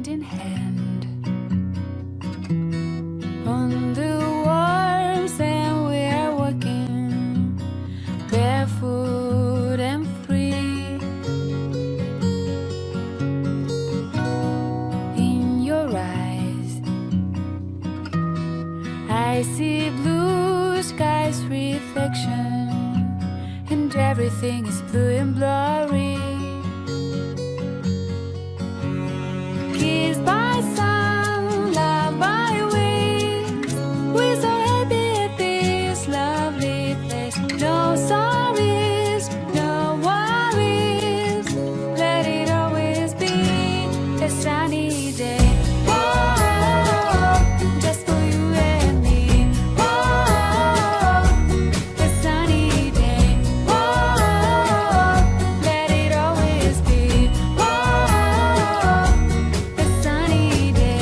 Hand in hand on the warm sand we are walking, barefoot and free. In your eyes, I see blue skies reflection, and everything is blue and blurry. Kissed by sun, loved by winds. We're so happy at this lovely place. No sorries, no worries. Let it always be a sunny day. Whoa, just for you and me. Whoa, a sunny day. Whoa, let it always be. Whoa, a sunny day.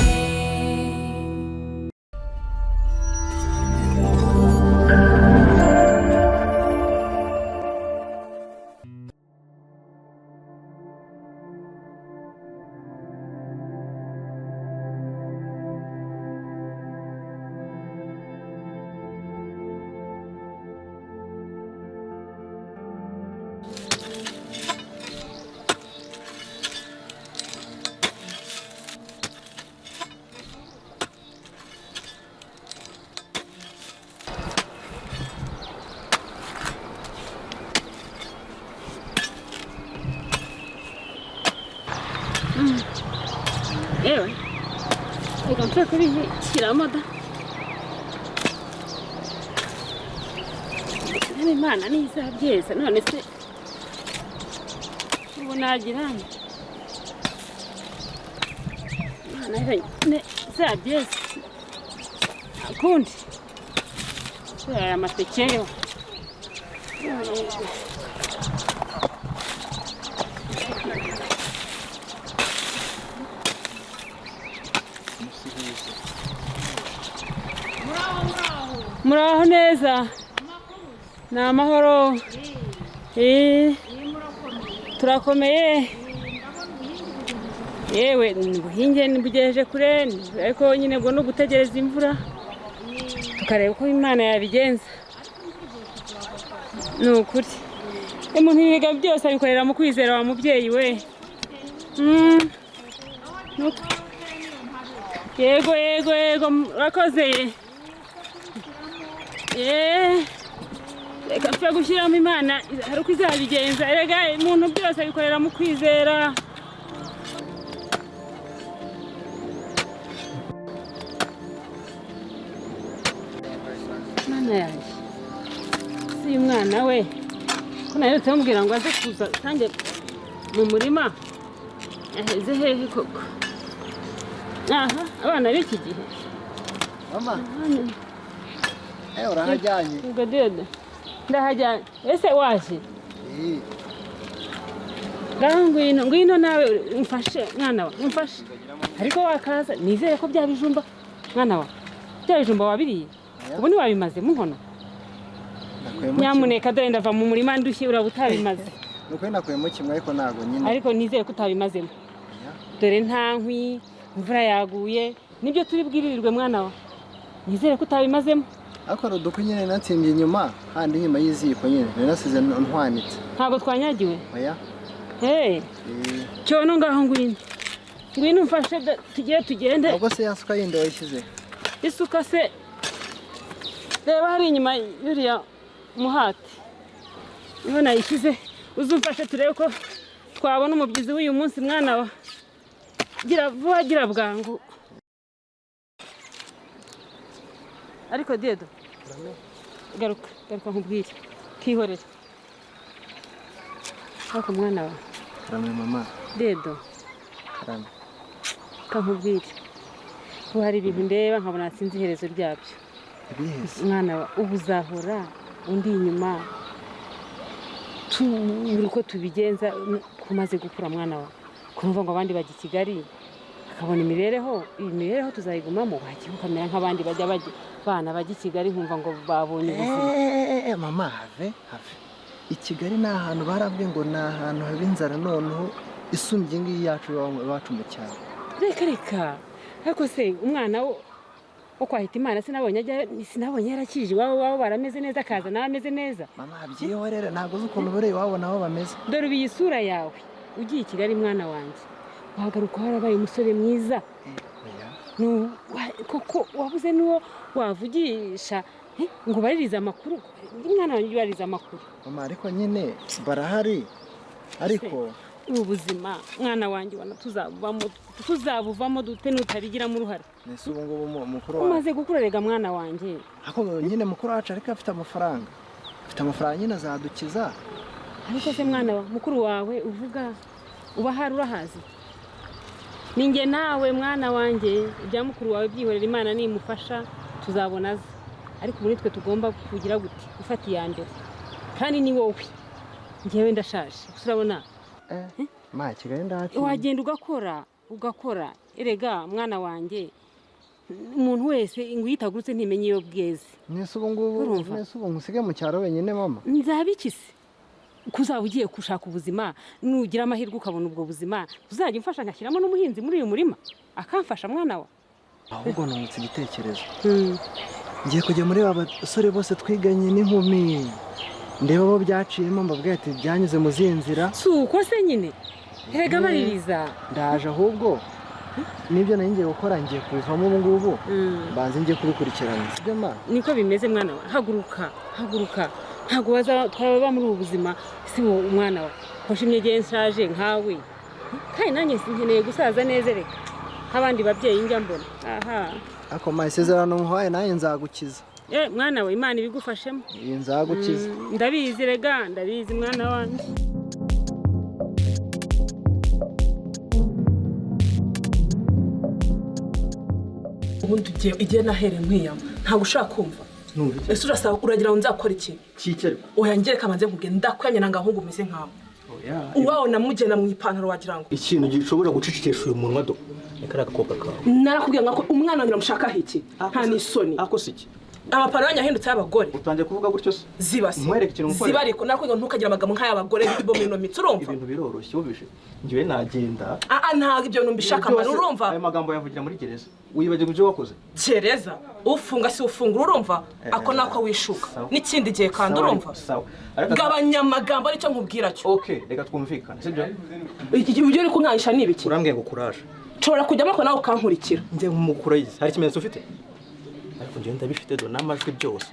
Yewe, reka mpfe kubishyiramo da. Niba Imana ntizabyeza, none se ubu nagira nte? Imana yonyine izabyeza, nta kundi. Aya mateke yo. Muraho neza, ni amahoro. Turakomeye. Yewe, ubuhinge bugejeje kure, ariko nyine ubwo ni ugutegereza imvura tukareba uko Imana yabigenza. Ni ukuri umuntu ibiga byose abikorera mu kwizera wa mubyeyi we. Yego yego yego, murakoze. Reka mpfe gushyiramo, Imana hari uko izabigenza. Erega umuntu byose abikorera mu kwizera. Mana yanjye, si uyu mwana we ko naherutse mubwira ngo aze kuza nanjye mu murima, yaheze hehe koko? Aha abana b'iki gihe. Mama, urahajyanye? Ubwo dede ndahajyanye. Ese waje? Eh, Ngaho ngwino, ngwino nawe umfashe mwana wa, umfashe. Ariko wakaza, nizere ko bya bijumba, mwana wa, bya bijumba wabiriye ubu ntiwabimaze mu nkono? Nakuyemo kimwe. Nyamuneka, dore ndava mu murima ndushye, uraba utabimaze. Ni ukuri nakuyemo kimwe, ariko ntabwo nyine. Ariko nizere ko utabimazemo. Dore nta nkwi, imvura yaguye, nibyo turi bwiririrwe mwana wa. Nizere ko utabimazemo. Ariko hari udukwi nyine natsimbye inyuma, handi inyuma y'iziko nyine. Nari nasize ntwanitse. Ntabwo twanyagiwe? Oya. Hey, Eh, cyono ngaho ngwino, ngwino umfashe tugire tugende. Ubwo se ya suka yindi wayishyize? Isuka se, reba hari inyuma y'uriya muhati niho nayishyize. Uzumfashe turebe ko twabona umubyizi w'uyu munsi mwana wa. Gira vuba, gira bwangu. Ariko dedo, garuka, garuka nkubwire. Kihorere ariko mwana wa. Karame mama. Dedo. Karame. Kankubwire, ubu hari ibintu ndeba nkabona sinzi iherezo ryabyo. Ibiheze? Mwana wa, ubu uzahora undi inyuma tubura uko tubigenza kumaze gukura mwana wa, kumva ngo abandi bajya i Kigali bakabona imibereho. Iyi mibereho tuzayigumamo? Wajya ukamera nk'abandi bajya bana bajya i Kigali, nkumva ngo babonye ubuzima. Eh, mama, have have. I Kigali ni ahantu barabwiye ngo ni ahantu haba inzara noneho isumbye iyi ngiyi yacu iwacu mu cyaro. Reka reka, ariko se umwana wo kwahita Imana sinabonye ajya, sinabonye yarakije iwabo, iwabo barameze neza, akaza nawe ameze neza. Mama, byihorere, ntabwo uzi ukuntu buriya iwabo nabo bameze. Dore ubu iyi sura yawe, ugiye i Kigali mwana wanjye, wagaruka warabaye umusore mwiza. Oya. Koko wabuze n'uwo wavugisha ngo ubaririze amakuru? Umwana wanjye ubaririza amakuru. Mama, ariko nyine barahari, ariko Ubu buzima mwana wanjye ubona tuzabuvamo dute nutabigiramo uruhare? Nese ubu ngubu mukuru wacu Umaze gukura rega mwana wanjye. Ariko nyine mukuru wacu, ariko afite amafaranga, afite amafaranga nyine azadukiza. Ariko se mwana wa mukuru wawe uvuga uba ahari urahazi? Ni njye nawe mwana wanjye, ibya mukuru wawe byihorera, Imana nimufasha tuzabona aza. Ariko ubu nitwe tugomba kugira gute? Gufata iya mbere, kandi ni wowe, njyewe ndashaje gusa urabona. Ma, Kigali ndahatinya. Wagenda ugakora, ugakora erega mwana wanjye, umuntu wese ngo iyo itagurutse ntimenye iyo bweze. Nese ubu ngubu Urumva? Nese ubu nkusige mu cyaro wenyine mama? Nzaba iki se? Kuzaba ugiye gushaka ubuzima, nugira amahirwe ukabona ubwo buzima, uzajya umfasha ngashyiramo n'umuhinzi muri uyu murima akamfasha mwana wa. Ahubwo nungutse igitekerezo. Ngiye kujya muri ba basore bose twiganye n'inkumi, ndeba abo byaciyemo, mbabwira ati byanyuze mu zihe nzira. Si uko se nyine, erega baririza. Ndaje, ahubwo nibyo nari ngiye gukora ngiye kubivamo ubu ngubu, mbanze ngiye kubikurikirana, sibyo ma? Niko bimeze mwana wa, haguruka, haguruka, ntabwo waza twaba muri ubu buzima si wowe umwana wa washimye igihe nshaje nkawe, kandi nanjye nkeneye gusaza neza reka nk'abandi babyeyi njya mbona aha. Ariko ma, isezerano nkuhaye, nanjye nzagukiza. Mwana we, Imana ibigufashemo. Iyi nzagukiza. Ndabizi rega, ndabizi mwana wanjye. Ubundi ugiye igihe nahereye nkwiyama, ntabwo ushaka kumva. Ese urasaba, uragira ngo nzakora iki? Cyicare. Oya, ngereka manze nkubwire, ndakwiyanye nanga ahubwo umeze nkawe uwawe namugena mu ipantaro wagira ngo Ikintu gishobora gucecekesha uyu munwa do ni kariya gakobwa kawe. Narakubwiye ngo umwana wanjye uramushakaho iki? Nta n'isoni. Ako si iki? Amapantaro yanyu ahindutse y'abagore. Utangiye kuvuga gutyo se? Ziba se. Nkwereke ikintu ngukorera. Ziba, ariko narakubwiye ngo ntukagire amagambo nk'ay'abagore bo muri ino mitsi, urumva? Ibintu biroroshye, wumvise, njyewe nagenda. Aa, ntabwo ibyo bintu mbishaka Ibintu mara byose, urumva? Ayo magambo yavugira muri gereza, wibagirwa ibyo wakoze. Gereza ufunga si ufungura, urumva? Ako nako wishuka. Sawa. N'ikindi gihe kandi Sawa, urumva? Sawa. Ariko Gabanya amagambo, aricyo nkubwira cyo. Okay, reka twumvikane, sibyo? Ibyo uri kunkangisha ni ibiki? Urambwiye ngo kuraje. Nshobora kujyamo ariko nawe ukankurikira. Njye nk'umukurayizi, hari ikimenyetso ufite? Ariko njyewe ndabifite do, n'amajwi byose.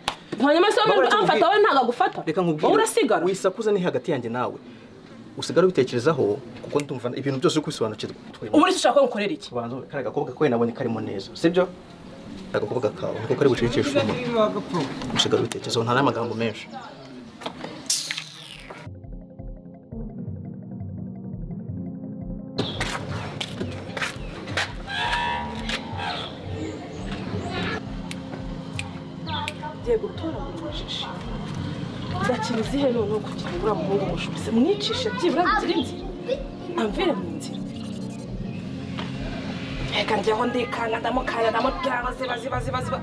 Hanyuma se Babura amfata nkubwire. wowe ntabwo agufata. Reka nkubwire. Wowe urasigara. Wisakuza, ni hagati yanjye nawe, usigara ubitekerezaho, kuko ndumva ibintu byose uri kubisobanukirwa. Ubu ese ushaka ko ngukorera iki? Banza kariya gakobwa kawe nabonye karimo neza, sibyo? Agakobwa kawe niko kari bucecekeshe umunwa. Usigara ubitekerezaho, nta n'amagambo menshi. Ngiye gutoragura ubujiji, ndakina izihe noneho kugira ngo uriya muhungu mushubise mwicishe, byibura bigire inzira, amvire mu nzira? Reka njyaho ndikanga, ndamukanda, ndamubwira ngo ziba ziba ziba ziba.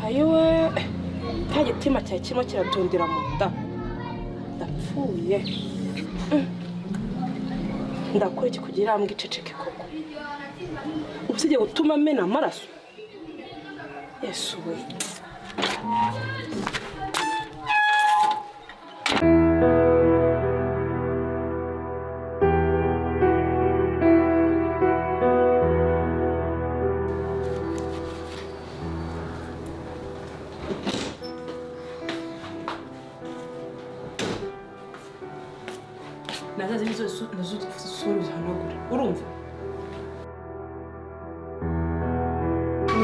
Ayiwe, cya gitima cyari kirimo kiratundira mu nda, ndapfuye. Ndakora iki kugira ngo iceceke koko? Usigaye gutuma amena amaraso, Yesu we! Nazaze nizo nazo sura uzihanagura, urumva?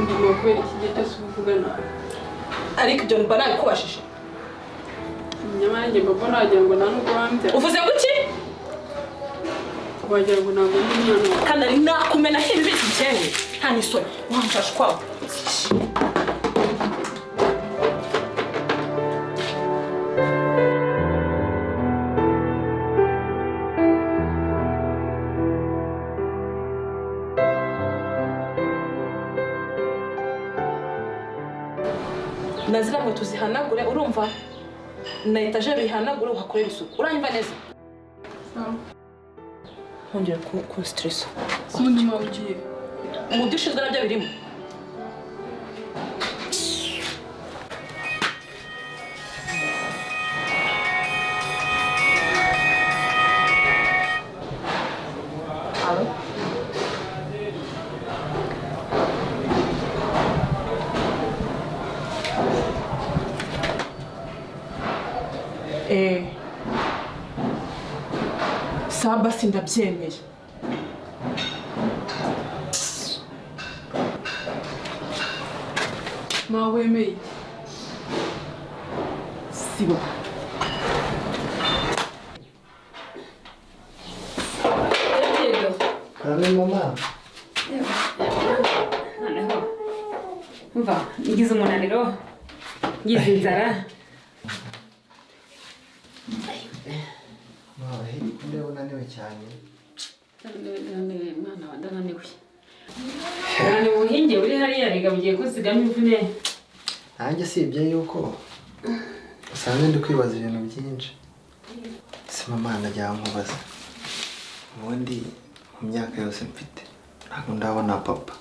Ndimo kubera iki gihe cyose uvuga nabi. Ariko ibyo mba nabikubashije. Nyamara njye mbona wagira ngo nta nubwo wambyaye. Uvuze ngo iki? Wagira ngo ntabwo ndi umwana wawe. Kandi ari nakumena ibibisi byewe, nta n'isoni, wamfashe ukwawe. Na ziriya nkweto zihanagure, urumva? Na etajeri uyihanagure, uhakorere isuku, uranyumva neza? Sawa. Ntongere kunsitirisa. Si ubundi waba ugiye? Mu byo ushinzwe nabyo birimo. Alo? Saba sindabyemeye. Ma wemeye iki? Sibo. Karame mama. Noneho mva ngize umunaniro, ngize inzara. Mama, ndabona unaniwe cyane. Ndananiwe mwana wa, ndananiwe. Ndananiwe ubuhinge buri hariya rega bugiye kunsigamo imvune. Nanjye sibye yuko usanzwe ndi kwibaza ibintu byinshi. Si mama najya nkubaza. Ubundi mu myaka yose mfite ntabwo ndabona papa.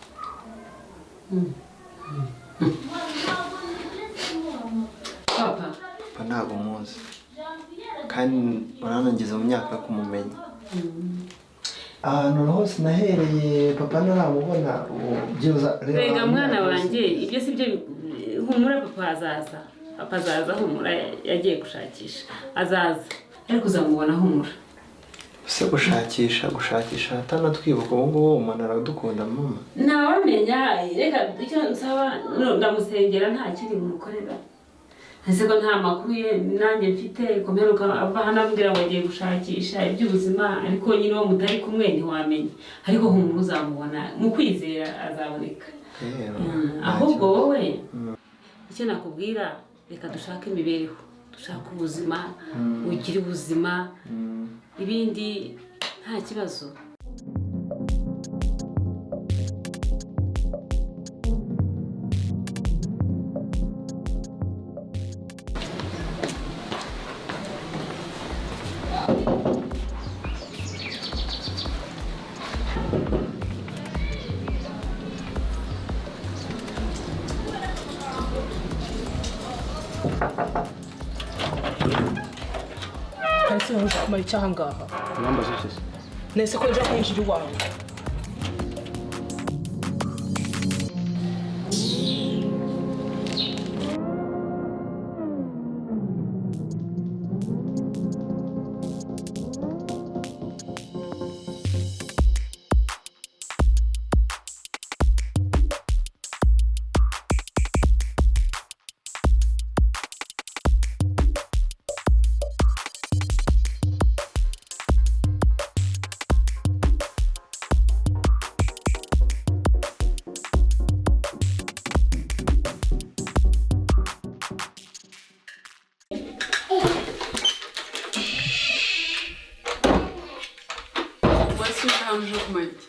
Papa Papa ntabwo muzi. Kandi uranangeze mu myaka yo kumumenya. Ahantu hose nahereye papa ntaramubona ubu byibuza rega mwana wanjye, ibyo si byo. Humura papa azaza. Papa azaza, humura, yagiye gushakisha. Azaza ariko uzamubona, humura. Se gushakisha gushakisha atanatwibuka ubu ngubu umuntu aradukunda mama. Ntawamenya, reka icyo nsaba no, ndamusengera nta kindi bumukorera. Ese ko nta makuru ye nanjye mfite, ko mperuka ava hano ambwira ngo agiye gushakisha iby'ubuzima, ariko nyine uwo mutari kumwe ntiwamenya. Ariko humura uzamubona, mu kwizera azaboneka. Rero, Ahubwo wowe icyo nakubwira, reka dushake imibereho, dushake ubuzima, ugire ubuzima, ibindi nta kibazo. Kalisi uje kumara icyaha ngaha. Urambaza iki se? Nese ko nje kwinjira iwawe. Wese uje hano uje kumara iki?